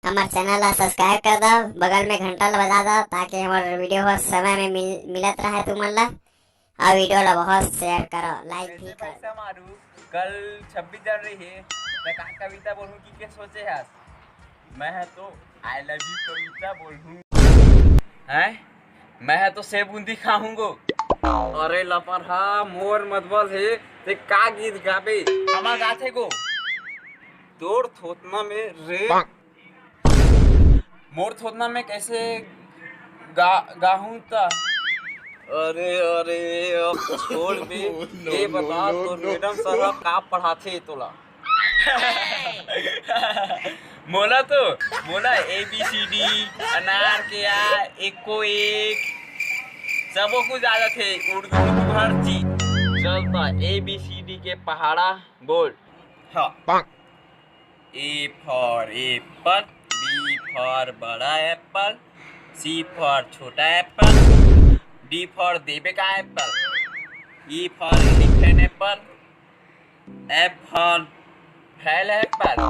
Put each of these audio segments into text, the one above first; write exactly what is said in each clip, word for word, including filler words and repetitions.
हमर चैनल ला सब्सक्राइब कर दव, बगल में घंटा ला बजा दव, ताकि हमर वीडियो ह समय में मिल, मिलत रहे तुमन ला। अउ वीडियो ला बहुत शेयर करो, लाइक भी करो। कल छब्बीस जनवरी हे, त का कविता बोलूं कि के सोचे हस? मैं ह तो I love you कविता बोलूं। हैं? मैं ह तो सेव बूंदी खाहूं गो। अरे लपरहा, मोर मत बस हे, ते का गीत गाबे? हमर गाथे गो। तोर थोथना में रे। मोर थोथना में कैसे गा, गाहूं त? अरे, अरे, अब छोड़ बे। ए बता, तोर मैडम साहब का पढ़ाथे तोला? मोला तो, मोला A B C D, अनार के आ, एको एक, सबो कुछ आ जाथे, उर्दू, उर्दू हर चीज। चल त A B C D के पहाड़ा बोल। हाँ। A for apple, B for बड़ा एप्पल, C for छोटा एप्पल, D for देवे का Apple, E for elephant Apple, F for फैल एप्पल।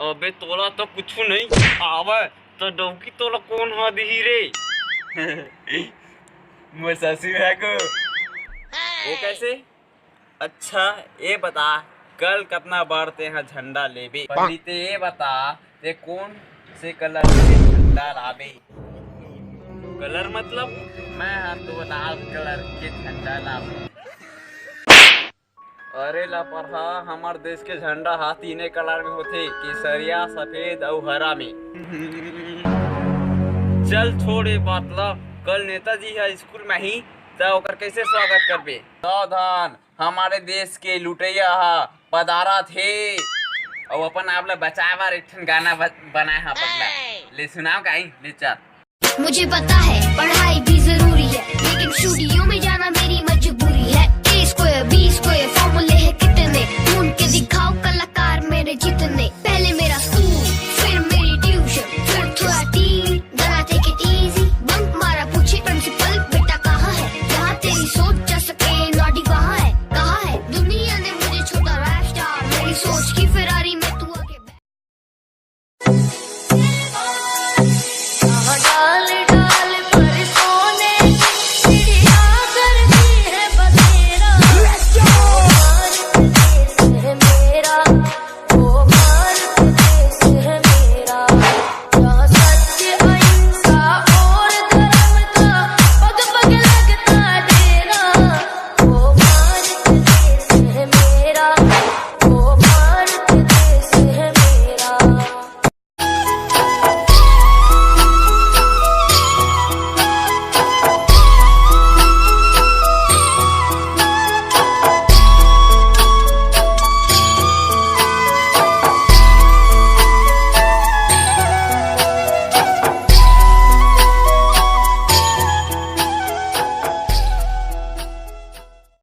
अबे तोला तो कुछ नहीं आवे, तो डौकी तोला कौन ह दिही रे? मोर ससुर है को। वो कैसे? अच्छा, ये बता, कल कतना बार ते ह झंडा लेबे? पहली ते ये बता, ते कौन से कलर के झंडा लाबे? कलर मतलब? मैं ह तो लाल कलर के झंडा लाबे। अरे लपरहा, हमर देश के झंडा ह तीने कलर में होथे, केसरिया, सफेद अउ हरा में। चल छोड़ ये बात ला, कल नेताजी ह स्कूल में ही, त ओकर कैसे स्वागत करबे? सावधान, हमारे देश के लुटैया ह पदारत हे, अउ अपन आप ला बचाए बर एक ठन गाना ब-, बनाए ह पगला। ले सुनाव गाई, ले चल। मुझे पता है पढ़ाई भी जरूरी है, लेकिन स्टूडियो में जाना